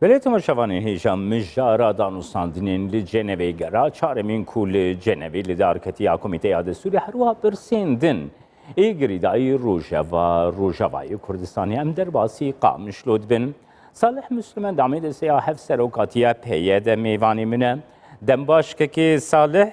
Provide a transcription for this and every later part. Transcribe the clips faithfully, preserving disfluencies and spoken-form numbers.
Belê temaşevanên hêja, mijara danûstandinên li Cenevê gera çaremîn ku li Cenevê li dar ketiya Komîteya Destûrê, her wiha pirsên din ê girîdayî Rojava, Rojavayê Kurdistanê. Em derbasî Qamişlo dibin. Salih Muslim endamê desteya hevserokatiya P Y D mêvanê min e. Dem baş kekê Salih.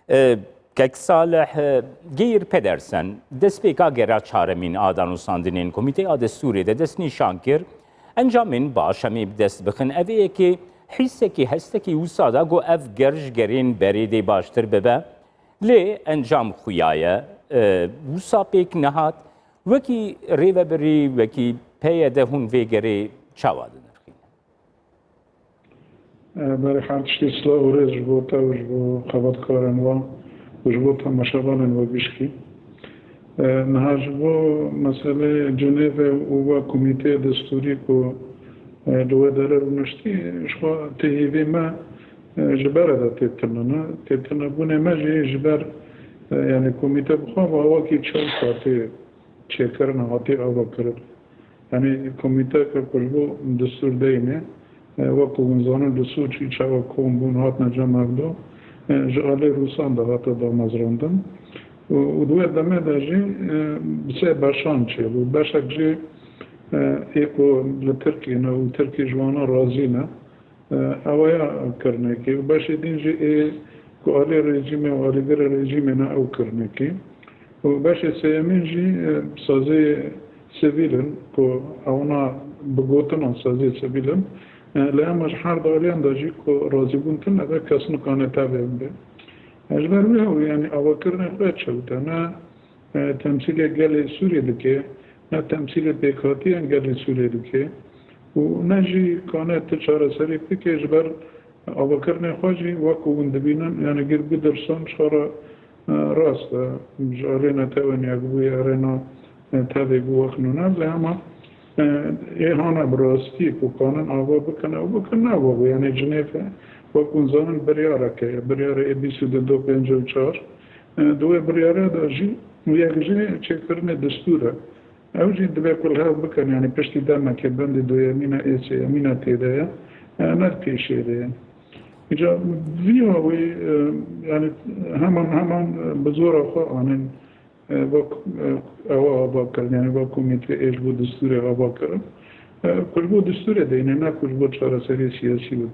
E, Kek Salih, e, Geir Pedersen, destpêka gera çaremîn a danûstandinên Komîteya Destûrê de destnîşan kir, encamên baş em ê bi dest bixin. Ev ê yekê hîsekî, hestekî wisa da ku ev ger ji gerên berê dê baştir bibe. Lê encam xuya ye, e, wisa pêk nehat. Wekî rêvebirî, wekî P Y D hûn vê gerê çawa dinirxînin? Berê her tiştî silav û rêz ji bo te û ji bo xebatkarên we û ji bo temaşevanên we gişkî. E, niha ji bo meseleyê Cenevê û we komîteyê destûrî ku, e, li wê derê rûniştî, ji xwe tê hêvê me, e, ji ber e de tê tune ne. Tê tunebûnê me jî ji ber, e, yanî komîte bi xwe ve wekî çar katê çêkirin hatî avakirin. Yanî komîteke ku ji bo destûr deyne, e, wek ku hûn zanin li Sûçî çawa kom bûn hatine cem hevdu, e, ji alî Rûsan de hate damezrandin. Û, û di wê demê de jî, e, bi sê beşan çêbû. Beşek jî, e, ê ku li Tirkiyê ne û Tirkî ji wana razî ne, e, ew ya kirinekê. Û beşê din jî ê ku alî rejîmê û alîgirê rejîmê ne ew kirinekê. Û beşê sêyemîn jî, e, sazê sivîl in ku ewna bi gotinan sazê sivîl in. E, lê hema ji her du aliyan de jî ku razîbûn tune be kes nikane tevê bibe. E, ji ber wî ew, yanî avakirinê xwe çewt e. Ne, e, temsîlê gelê Sûriyê dike, ne temsîlê pêkhatiyên gelê Sûriyê dike û ne jî kane tu çareserî bike ji ber avakirinê xwe jî wek ku hûn dibînin, yanî Geir Pedersen ji xwe re, e, rast e, ji alî Netewên Yekbûyî, erê na, e, tevê bû wek nûne, lê hema, e, ê hane bi rastî ku kanin ava bikin, ew bikin, ne ava bû. Yanî Cinêve, wek hûn zanin, biryareke ye. Biryarê ê bîst û du do pêncî û çar. E, di wê biryarê de jî yek jê çêkirinê destûr e. Ew jî divê ku li hev bikin, yanî piştî demekê bendê duyemîna ê sêyemîna tê de ye, e, ne pêşê de ye. Îca vî awê, e, yanî heman heman, e, bi zora xwe anên, e, wek, e, ewa ava kirin, yanî wek komîte ê ji bo destûrê ava kirin. E, ku ji bo destûrê deyne, ne ku ji bo çareseriyê siyasî bikin.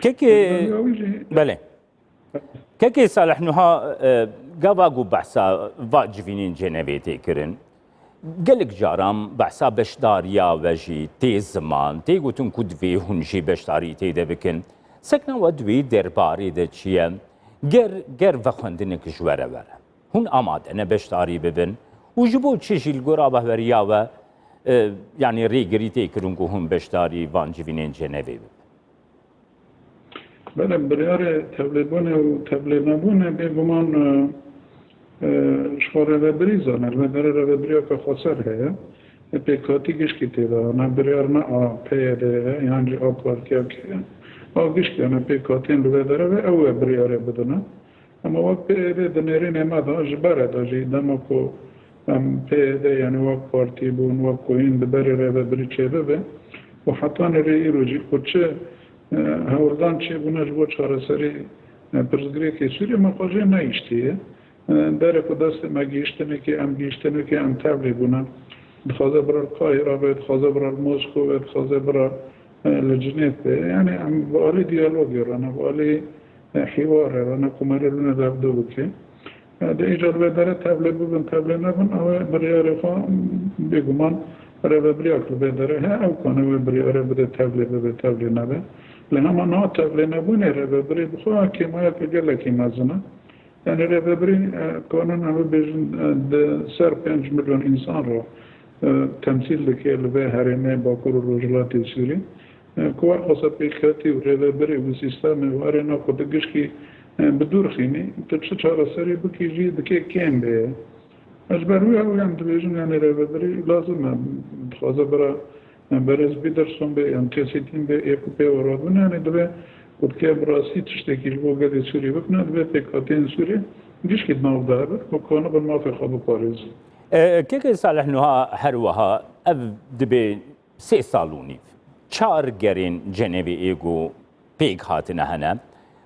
Kekê, Ew jî belê. Kekê Salih, nuha, e, gava ku behsa va civînên Cenevê tê kirin, gelek caran behsa beşdariya we jî tê ziman, tê gotin ku divê hûn jî beşdarî tê de bikin. Sekna we di wê derbarê de çi ye? Ger, ger vexwendinek ji we re were, hûn amade ne beşdarî bibin? Û ji bo çi jî li gora behweriya we, e, yanî rêgirî tê kirin ku hûn beşdarî van civînên Cenevê bibin? Belê, biryarê tevlêbûnê û tevlênebûnê bêguman, e, e, ji xwe rêvebirî zane. Li vê derê rêvebiriyeke xweser heye. E, pêkhatî gişkî tê de ne, biryar ne a P Y D ye, yan jî a partiyekê ye. A gişkî, yanî pêkhatiyên li vê derê ve ew ê biryarê bidine. Hema wek P Y D di nêrînê me de, ji berê de jî, dema ku em P Y D, yanî wek partî bûn, wek ku hîn di berê rêvebirî çêbibe û heta nêrê îro jî ku çi, e, hewldan çêbûne ji bo çareserî, e, pirsgirêkê Sûriyê, me xwe jê nehiştiye. E, derê ku destê me gihiştinekê, em gihiştinekê, em tevlê bûne. Dixwaze bira li Qahîra be, dixwaze bira li Moskowê, dixwaze bira, e, li Cinêv be. Yanî em bi alî diyalogê re ne, bi alî e, hîwarê re ne, ku merê rûne dev du bike. E, di îcar vê derê tevlê bibin, tevlê nebin, ew ê biryarê xwe, bêguman rêvebiriyak li vê derê heye, ew kane wê biryarê bide, tevlê bibe, tevlê nebe. Lê hema niha tevlê nebûnê rêvebirê bi xwe kêmayeke gelekî mezin e. Yanî rêvebirî, e, kanin em bibêjin, e, di ser pênc milyon însan re, e, temsîl dike li vê herêmê Bakur û Rojhilatê Sûrî. E, ku wek xwesepêkhatî û rêvebirê û sîstemê û erê na xwe tu gişkî, e, bi dûr xînî, tu çi çareserî bikî jî dike kêm bê. Ez ber wî ew em dibêjin, yanî rêvebirî lazim e, dixwaze bira, e, berêz Pedersen bê, yan kesê din bê, ê ku pê ve rabûn, yanî divê ku dike bi rastî tiştekî ji bo gelê Sûrî bikine, divê pêkhateyên Sûrî gişkî di nav de hebin, ku kanibin mafê xwe biparêzin. E, Kekê Salih, nuha her wiha ev dibê sê sal û nîv. Çar gerên Cenevê ê ku pêk hatine hene.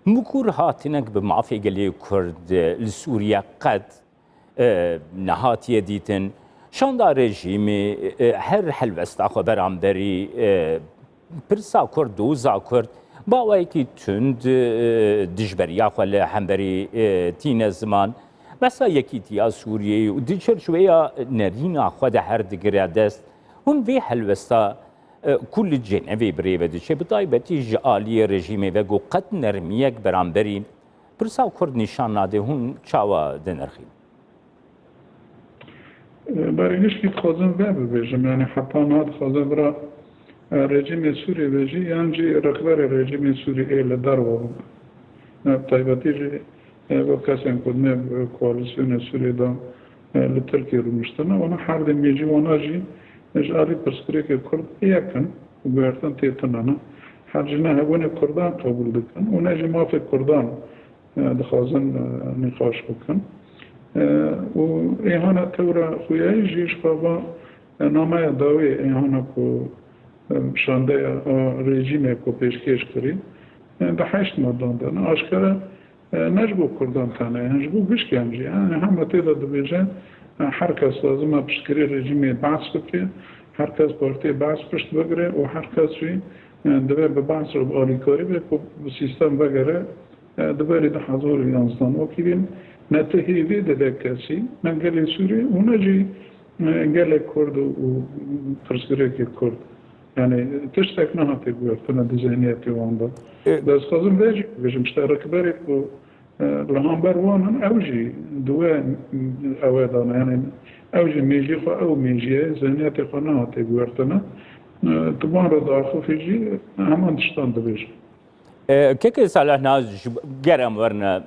Mikur hatinek bi mafê gelê Kurd li Sûriye qet, e, nehatiye dîtin. Şanda rejîmê, e, her helwesta xwe beramberî, e, pirsa Kurd, doza Kurd, bi awayekî tund, e, dijberiya xwe li hemberî, e, tîne ziman. Behsa yekîtiya Sûriyeyê û di çerçoveya nerîna xwe de her digire dest. Hûn vê helwesta, e, ku li Cenevê bi rê ve diçe, bi taybetî ji aliyê rejîmê ve ku qet nermiyek beramberî pirsa Kurd nîşan nade, hûn çawa dinirxîn? Berê giştî dixwazim ve bibêjim, yani heta niha dixwazim vira, e, rejîmê Sûriyê bêjî, yan jî rexberê rejîmê Sûriyê ê li derve bû. E, taybetî jî, e, wek kesên ku di nêv, e, koalîsyonê Sûriyê de, e, li Tirkiyê rûniştine, wana her dê mêjî wana jî, e, ji alî pirsgirêkê Kurd yek in û guhertin tê tune ne. Her jî ne hebûnê Kurdan qebûl dikin û ne jî mafê Kurdan e, dixwazin, e, nîqaş bikin. E, û ê hana tewra xuyayî jî ji xwe va, e, nameya dawî ê hana ku, e, şandeya, e, rejîmê ku pêşkêş kirî, e, bi heşt madan de ne. Aşkere, e, ne ji bo Kurdan tene, yani ji bo gişkên jî. Yani hema tê de dibêje, e, her kes lazim e piştgirî rejîmê behs bike, her kes partiyê behs pişt bigire û her kes jî, e, divê bi behs re bi alîkarî be ku bi sîstem vegere, e, di berî du hezar û yanzdan. Wekî vîn ne ti hêvî dide kesî, ne gelê Sûrî û ne jî, e, gelê Kurd û, û pirsgirêkê Kurd. Yani tiştek nehate guhertine di zihniyetê wan de. E, Ez dixwazim vê jî bibêjim, işte rikberê ku, e, li hember wan in, ew jî di wê ewe de ne. Yani ew jî mêjî xwe, ew mêjiye zihniyetê xwe nehate guhertine. E, tu wan re diaxifî jî heman tiştan dibêjin. E, Kekê Salih, na ji bo, ger em werine,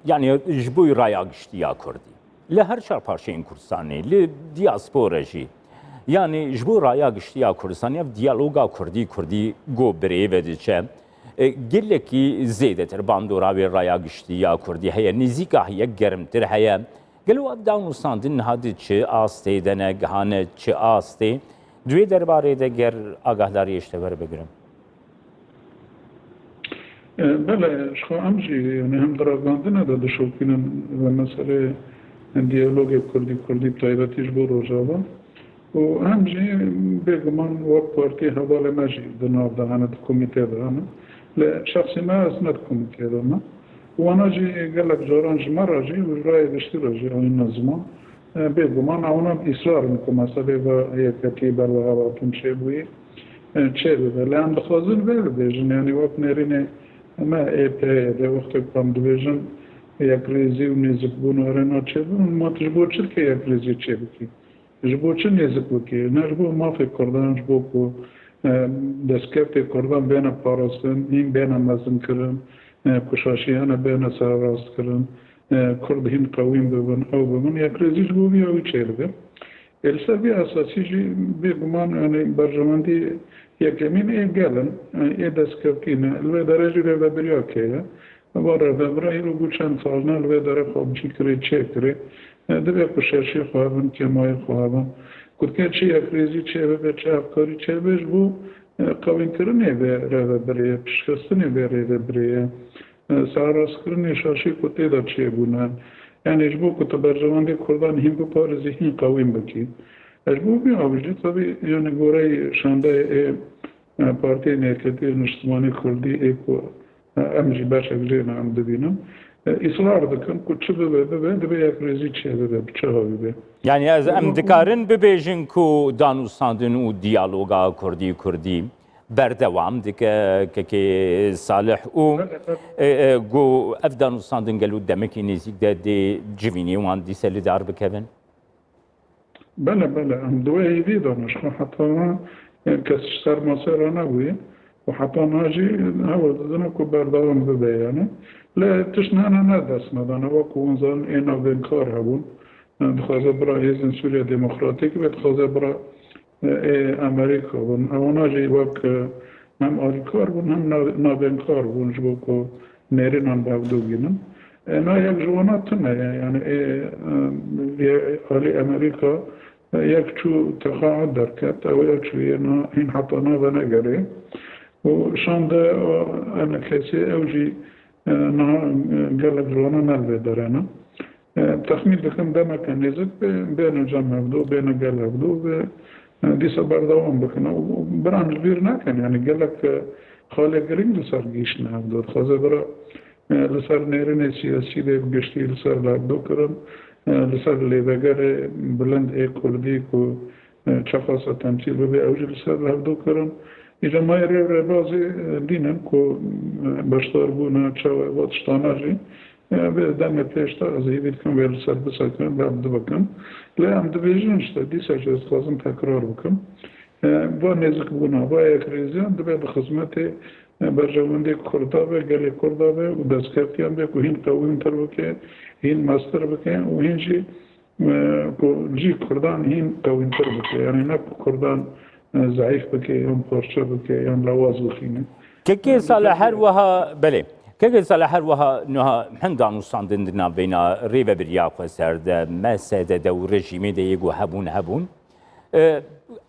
yani ji bo raya giştî ya Kurdî, li her çar parçeyên Kurdistanê, li diaspora jî, yani ji bo raya giştî ya Kurdistanê, ev diyaloga Kurdî, Kurdî go bi rê ve diçe, e, gelekî zêdetir bandora wê raya giştî ya Kurdî heye, nêzîka heye germtir heye. Gelo ev danûstandin niha di çi astê de ne, gihane çi astê? Di wê derbarê de ger agahdariyê ji te werbigirim. E, bele, ji xwe em jî, yani hem di ragandine de dişopînin ve meseleyê diyalogê Kurdî-Kurdî bi taybetî ji bo Rojava. Û hem jî bêguman wek partî hevalê me jî di nav de hene, di komîtê de hene. Lê şexsî me ez ne di komîtê de me. Wana jî gelek caran ji me re jî û ji rayê giştî re jî anîne ziman. E, bêguman ewna îsrar in ku meselê ve yeketî ber ve hev hatin çêbûyî, e, çêbibe. Lê em dixwazin vê bibêjin, yanî wek nêrînê me ê P Y D'ê wextê ku em dibêjin yekrêzî û nêzikbûn û erê naçêbûn, ma tu ji bo çi dikê yekrêzî çêbikî? Ji bo çi nêzik bikî? Ne ji bo mafê Kurdan, ji bo ku, e, destkeftê Kurdan bêne parastin, hîn bêne mezinkirin, e, ku şaşî hene bêne serrastkirin, e, Kurd hîn qewîn bibin, ew bibin. Yekrêzî ji bo vî ew çêdibe. Ê li ser vî esasî jî bêguman, yani berjewendî yekemîn ê gel in, e, ê destkeftî ne. Li vê derê jî rêvebiriya kê ye? Eva rêvebira îro bû çend sal ne li vê derê xwe bi cî kirê çêkirê. E, divê ku şaşî xwe hebin, kêmayî xwe hebin. Ku dikê çi yekrêzî çêbibe, çi hevkarî çêbibe ji bo, e, qewînkirinê vê rêvebirê ye, piştxistinê vê rêvebirê ye, e, serrastkirinê şaşî ku tê de çêbûne. Yanî ji bo ku tu berjewendê Kurdan hîn biparêzî, hîn qewîn bikî. E, ji bo vî awî jî tevî, yanî goreyê şandeyê ê, e, Partiyên Yeketî Niştimanî Kurdî ê ku Em jî beşek jê ne em dibînin. E, îsrar dikin ku çi bibe bibe, divê yekrêzî çêbibe, bi çi hawî be. Yani ez, em dikarin bibêjin ku danûstandin û diyaloga Kurdî-Kurdî berdewam dike, Kekê Salih, û, e, e, ku ev danûstandin gelo demekî nêzîk de dê civînê wan dîse li dar bikevin? Bele, bele, em di wê hêvî de ne. Ji xwe heta niha, e, kes ji ser masê re nebûye û heta niha jî hewl didine ku berdewam bibe, yani. Lê tişt hene ne dest nedane, wek ku hûn zanin ê navbênkar hebûn. E, dixwaze bira Hêzên Sûriya Demokratîk be, dixwaze bira, e, ê Amerîka bin. Ewana jî wek, e, hem alîkar bûn, hem na-, navbênkar bûn ji bo ku nêrînan bi hevdû bînin. E, na yek ji wana tune ye, yani ê, e, vê alî Amerîka, Yek çû teqaud derket, ew yek çû yê niha hîn heta niha venegerê. Û şande, e, enê kesê ew jî, e, niha, e, gelek ji wana ne li vê derê ne. E, texmîn dikim demeke nêzik bê, bêne cem hevdû, bêne gel hevdû ve, e, dîsa berdewam bikin. Û biran ji bîr nekin, yanî gelek, e, xalê girîng li ser gihîştine hevdû. Dixwaze bira, e, li ser nêrînê siyasî de bi giştî li ser li hevdû kirin, e, li ser lêvegerê bilind ê kurdî ku, e, çeqasa temsîl bibe, ew jî li ser li hevdû kirin. Îca mayê rê rêbazê, e, dînin ku, e, beşdar bûne, çawa, eva tiştana jî, e, vê demê pêş de ez hêvî dikim vê li ser bisekin, li hevdû bikin. Lê em dibêjin işte, dîsa jî ez dixwazim tekrar bikim. E, va nêzikbûna, va yekrêziyan dibe di xizmetê, e, berjewendê Kurda be, gelê Kurda be û destkeftîyan be ku hîn qewîmtir bike, hîn mestir bike û hîn jî, e, ku cî Kurdan hîn qewîmtir bike. Yanî ne ku Kurdan, e, zeîf bike, yan parçe bike, yan lawaz bixîne. Kekê Sale her wiha, belê. Kekê Sale her wiha niha hin danûstandin di navbeyna Rêvebiriya Xweser de, M S D de û rejîmê de yê ku hebûn, hebûn. E,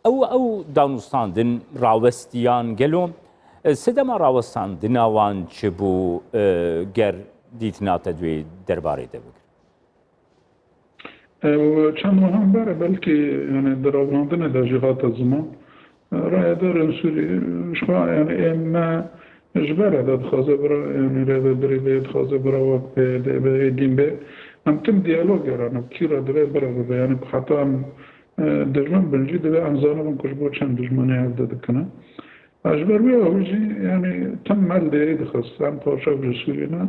ew, ew danûstandin rawestiyan gelo, e, sedema rawestandina wan çi bû, e, ger dîtina te di wê derbarê de bigir? Ew çend mehan ber e, belkî, yani, di ravandinê de jî hate ziman. E, rayedarên Sûrî, ji xwe, yani, ê me ji ber e de dixwaze bira, yani, rêvebirî vê dixwaze bira wek pê de be, ê dîn be. Em tim diyalog geran, kî re divê bira bibe, yani, heta em, e, dijmin bin jî divê em zanibin ku ji bo çend dijminê hevde dikine. Ji ber wê ew jî, yani, tim me li derî dixist. Em parçek ji Sûriyê ne,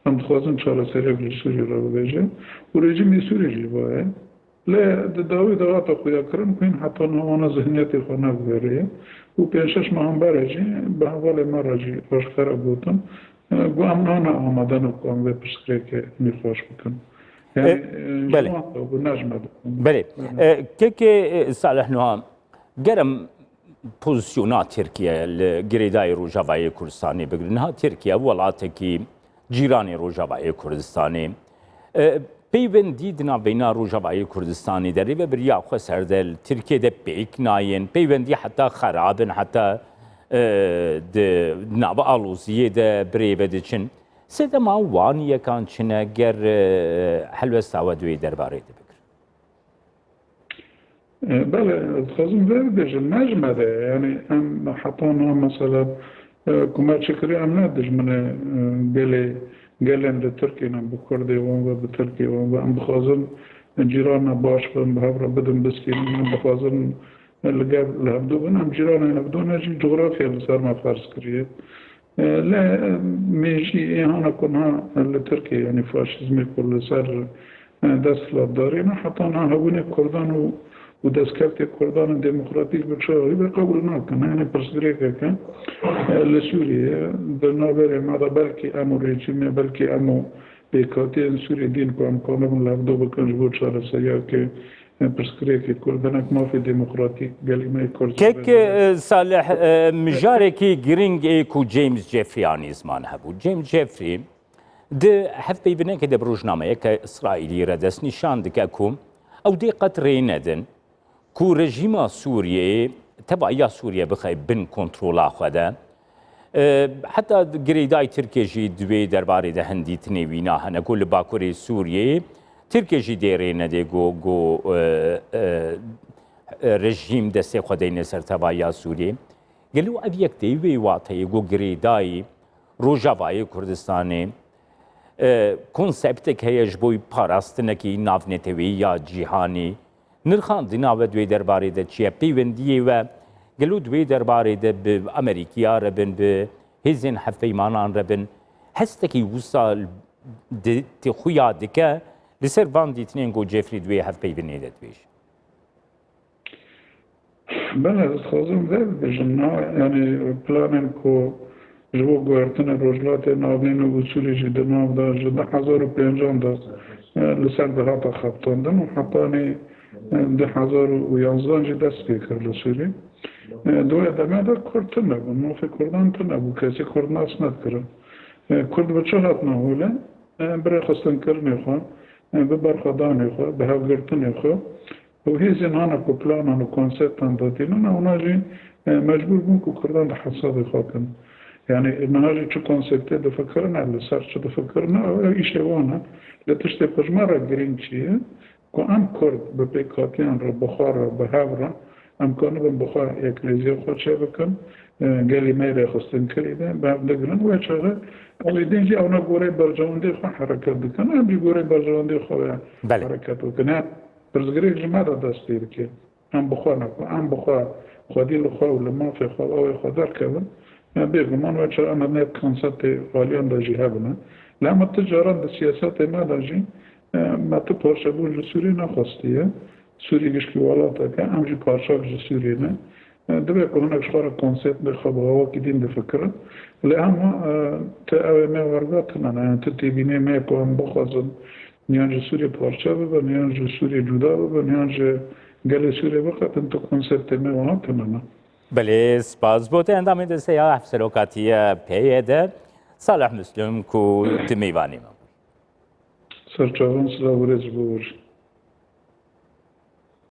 em dixwazin çareseriyek ji Sûriyê re bibêjin. Û rejîmê Sûrî jî va ye. Lê di dawî de hate xuyakirin ku hîn heta niha wana zihniyetê xwe nebivêriye. Û pênc şeş mehan berê jî bi hevalê me re jî aşkere gotin, e, ku em niha ne amade ne ku em vê pirsgirêkê nîqaş bikin. Yani, E, e, ji belê. wan de bû, ne ji me dixwin. Belê. Belê. E, kekê, e, Salih Nuha, ger em pozisyona Tirkiye li girêdayî Rojavayê Kurdistanê bigrin. Niha Tirkiye welatekî cîranê Rojavayê Kurdistanê. E, peywendî di navbeyna Rojavayê Kurdistanê de rêvebiriya xweser de li Tirkiye de pêk nayên. Peywendî heta xerab in, heta, e, di nava aloziyê de bi rê ve diçin. Sedema wan yekan çi ne ger, e, helwesta we di wê derbarê de bigir? E, belê, ez dixwazim vê bibêjim, ne ji me de ye. Yani em heta niha mesela, e, ku me çi kiriye, em ne dijminê, e, gelê, gelên li Tirkiyê ne, bi Kurdê wan ve, bi Tirkê wan ve. Em dixwazin cîrana baş bin, bi hev re bidin, biskînin. Em dixwazin li gel, li hevdû bin. Em cîranên hevdû ne jî, cografya li ser me ferz kiriye. E, lê, e, mêjî ê hana ku niha li Tirkiyê, yanî faşîzmê ku li ser, e, desthilatdarî ne, heta niha hebûnê Kurdan û, û destkeftê Kurdan ên demokratîk bi çi awî be qebûl nakin. Yanî pirsgirêkeke, e, li Sûriyê, di navberê me de belkî em û rejîmê, belkî em û pêkhatiyên Sûriyê dîn ku em kanibin li hevdû bikin ji bo çareseriyakê, e, pirsgirêkê Kurd, hinek mafê demokratîk gelê me yê Kurd Kek, e, Salih, e, mijarekî girîng ê ku James Jeffrey anî ziman hebû. James Jeffrey di hevpeyvinekê de bi rojnameyeke Îsraîlî re destnîşan dike ku ew dê qet rê nedin ku rejîma Sûriyeyê, tevahiya Sûriye bixe bin kontrola xwe de. E, heta girêdayî Tirkiye jî di wê derbarê de hin dîtinê wîna hene ku li bakurê Sûriyeyê Tirkiye jî dê rê nedê ku, ku, e, e, e, rejîm destê xwe deyne ser tevahiya Sûriyê. Gelo ev yek tê wê wateyê ku girêdayî Rojavayê Kurdistanê, e, konseptek heye ji bo parastinekî navneteweyî ya cîhanî. Nirxandina we di wê derbarê de çi ye? Peywendiyê we gelo di wê derbarê de bi Amerîkiya re bin, bi hêzên hevpeymanan re bin, hestekî wisa di, di xuya dike li ser van dîtinên ku Jeffrey di wê hevpeyvinê de dibêje? Belê, ez dixwazim vê bibêjim, na, yanî planên ku ji bo guhertinê Rojhilatê Navîn û Sûrî jî di nav de ji du hezar û pêncan de, e, li ser de hate xebitandin û hetanî, e, du hezar û yanzdan jî dest pê kir li Sûrî. E, di wê demê de Kurd tune bûn, mafê Kurdan tune bû, kesî Kurd nas nedikirin. E, Kurd bi çi hatine holê? E, bi rêxistinkirinê xwe, e, bi berxwedanê xwe, bi hevgirtinê xwe, Û hêzên hana ku planan û konseptan datînin, ewna jî e, mecbûr bûn ku Kurdan di hesabê xwe kin. Yani niha jî çi konseptê difikirin, e, li ser çi difikirin, e, ew îşê wan e. Lê tiştê ku ji me re girîng çi ye? Ku em Kurd bi pêkhatiyan re, bi xwe re, bi hev re, em kanibin bi xwe yeklêziya xwe çêbikin, e, gelî me rêxistinkirî de bi hev digrin, wê çaxê ew ê din jî ewna goreyê berjewendiyê xwe hereket dikin, em jî goreyê berjewendiyê xwe ve Belê. hereket bikin. Yani pirsgirêk ji me re dest pê dike. Em bi xwe ne, em bi xwe xwedî li xwe û li mafê xwe û awê xwe derkevin, e, bêguman wê çaxê em nê konseptê aliyan de jî hebin. Lê em ti caran di siyasetê me de jî, e, me ti parçebûn ji Sûriyê nexwestiye. Sûrî gişkî welatek e, em jî parçek ji Sûriyê ne. E, divê ku hinek ji xwe re konseptê xwe bi awakî din difikirin. Lê hema, e, ti ew ê me werga tune ne, yani ti têbînê me ku em bixwazin yan ji Sûriyê parçe bibin, yan ji Sûriyê cuda bibin, yan ji gelê Sûriyê biqetin, tu konseptê me wiha tune ne. Belê, spas bo te endamê desteya Hevserokatiya P Y D, Salih Muslim ku tu mêvanê me bû. Serçavan silav û rêz ji bo we jî.